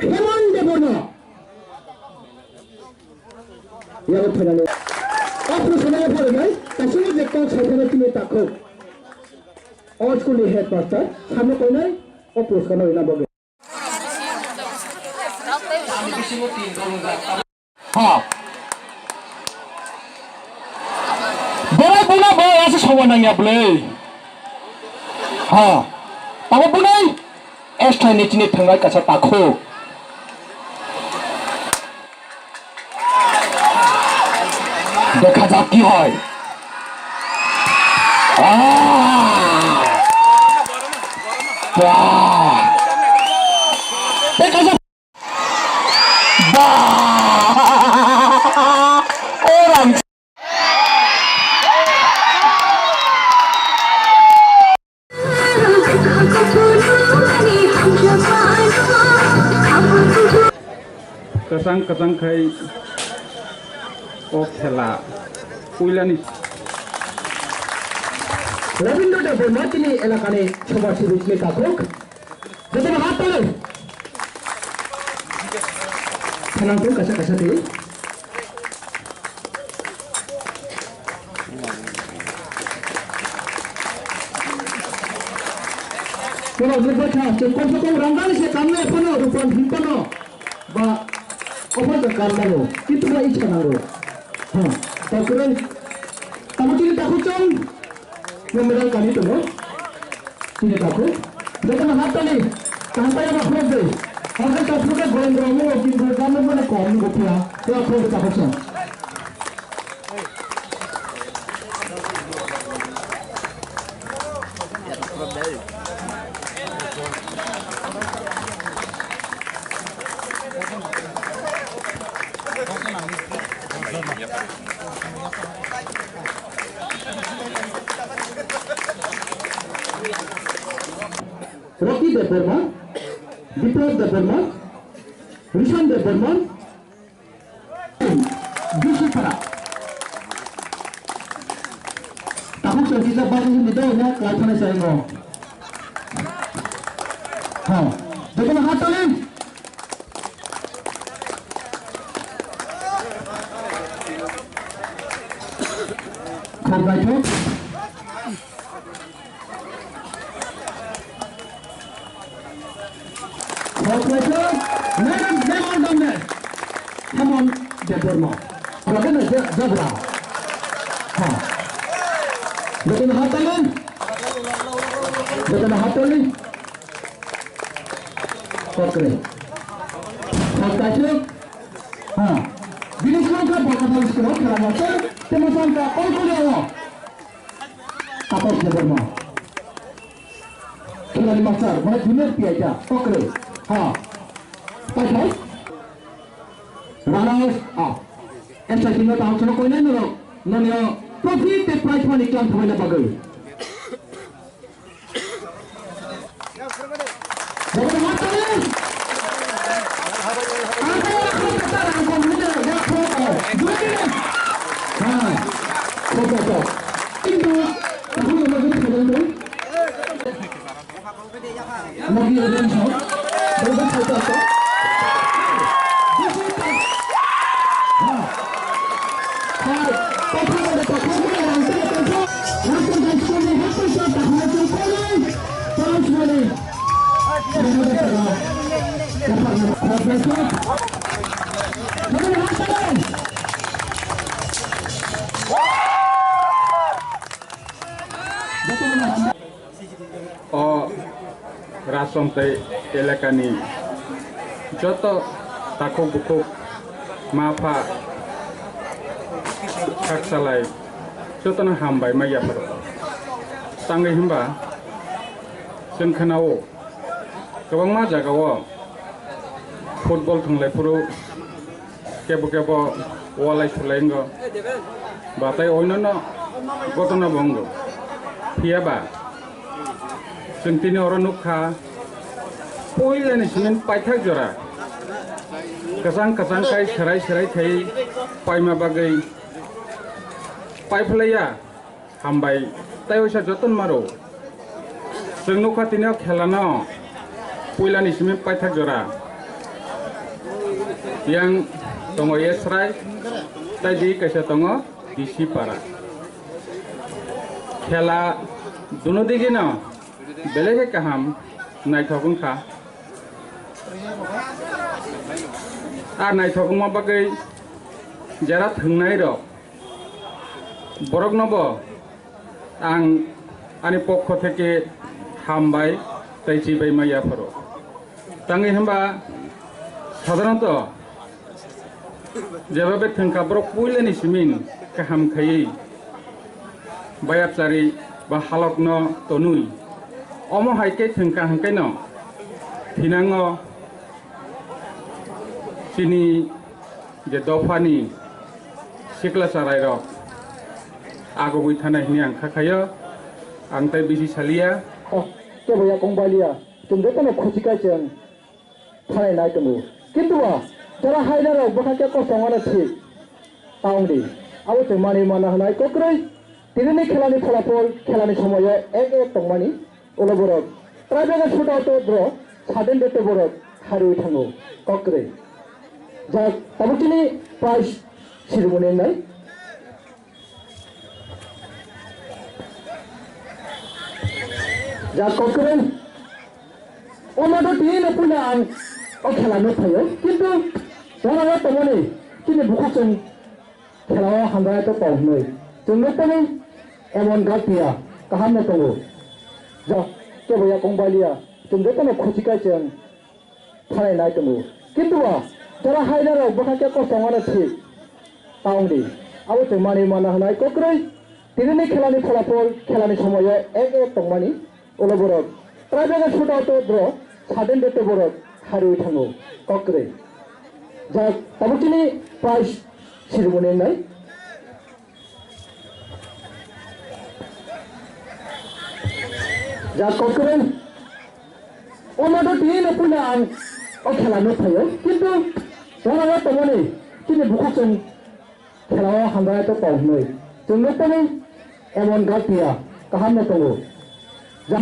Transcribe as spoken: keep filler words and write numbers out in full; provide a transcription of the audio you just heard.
Hemon Debbarma. Yabo phainani. O puruskar no phainai, kaisa je kok saithani tini takhuk. O school ni headmaster, samno koinai, o puruskar no rina bagwi. Ha. Borai buna bo asa sowa nangya bwlwi. Ha. Tamo bunai. Esthai ni chini thangnai kaisa takhuk. Dekha jak ki hoy. Ah. Wah. Dekha jak. Ba! Orang. Kwchang kwchang khai o khela puilani. Rabindra Debbarma tini elakani soba sibik ni takhuk. Jotono hat tali. Thanang tong kaisa kaisa twi. Borok ni bwkha chwng kom se kom rang dali se kam nai phano rupan hin phano ba offer ka kam nango kintu ba ichha nango. Ha, ta kwrwi tamo chini takhuk chwng. Yang medal kami tongo. Tini takhuk. Jotono hat tali. Tangpai abo khulok dei. Haikhe takhuk khe goyang goyang mo kintu gam mo ne kom ni gopia. Ya khulok takhuk song. Rocky Debbarma, Biplab Debbarma, Rishan Debbarma, Bisi Para. Takhuk se kisa bagi ni doi na klai thani sai ngo. Ha, jotono hat tali. Khornaithok. Khornaithok. Nang, nang, nang, nang. Hemon Debbarma. Khornaithok na ja-, jabra. Ha. Jotono hat tali. Jotono hat tali. Kokre. Kokre. Ha. Bini songkha baka bal skoro khela master. Temo songkha kol kol yawo. Tapos Debbarma. Khela ni master. Mana junior P I ta. Kokre. Ha. Pai pai. Runners up. Extra team no taham sono koinai norok. Nonio trophy te prize money klam thabai na bagwi. O Rajchongtei elakani joto takhuk bukhuk, ma pha, khaksalai jotono hambai ma yapharo. Tangwi hwnba chwng khwnao kwbangma jagao football thwnglai phuru kebo kebo walai sulai wngo ba tei oinano gotona bo wngo. Phiya ba chwng tini oro nukha, puilani simi paithak jora kwchang kwchang khai serai serai khai paima bagwi paiphlaiya. Hambai, tei oisa joton maro. Chwng nukha tini o khela no puilani simi paithak jora. Yang tongo Yesrai, tei di kaisa tongo Bisi Para. Khela duno digino belai khe kaham naithok wngkha. A naithok wngma bagwi jera thwngnairok boroknobo ang ani pokho theke hambai tei chibai ma yapharo. Tangwi hwnba sadharanto jeba be thwngkha borok puilani simin kaham khaiwi bayapchari ba halokno tonwi. Omo hai khe thwngkha hwnkhe no thinango chini je dophani sikla charairok agogwi thanai hwnwi ang kha khaio, ang tei bisi saliya. Kebo yakung baliya, chwng jotono khusi khai chwng thanai nai tongo. Kintu ba, jara hainarok bwkha khe kosto wngmano thik. Taungdi, abo chwng manwi manna hwnai kokrwi. Tinini khelani pholapol, khelani somoyo ek ek tongmani. Ulo borok, tribal shootout o bro, sudden death o borok harwi thango, kokrwi. Jak, tabuk chini prize ceremony wngnai. Jak, kokrwi. O mato tini no puila ang o khela no phaio, kintu wana wana tongmani chini bukhuk chwng khelao hambai to tong hwnwi. Chwng nukmani emon galtia kaham no tongo. Jo, kebo yakung baliya, chwng jotono khusi khai chwng thanai nai tongo. Kintu ba, jara hainarok bwkha khe kosto wngmano thik. Taungdi, abo chwng manwi manna hwnai kokrwi. Tinini khelani pholapol, khelani somoyo ek ek tongmani. Ulo borok, tribal shootout o bro, sudden death o borok harwi thango, kokrwi. Jak, tabuk chini prize ceremony wngnai. Jak, kokrwi. O mato tini no puila ang o khela no phaio, kintu wana wana tongmani chini bukhuk chwng khelao hambai to tong hwnwi. Chwng nukmani emon galtia kaham no tongo. Ja-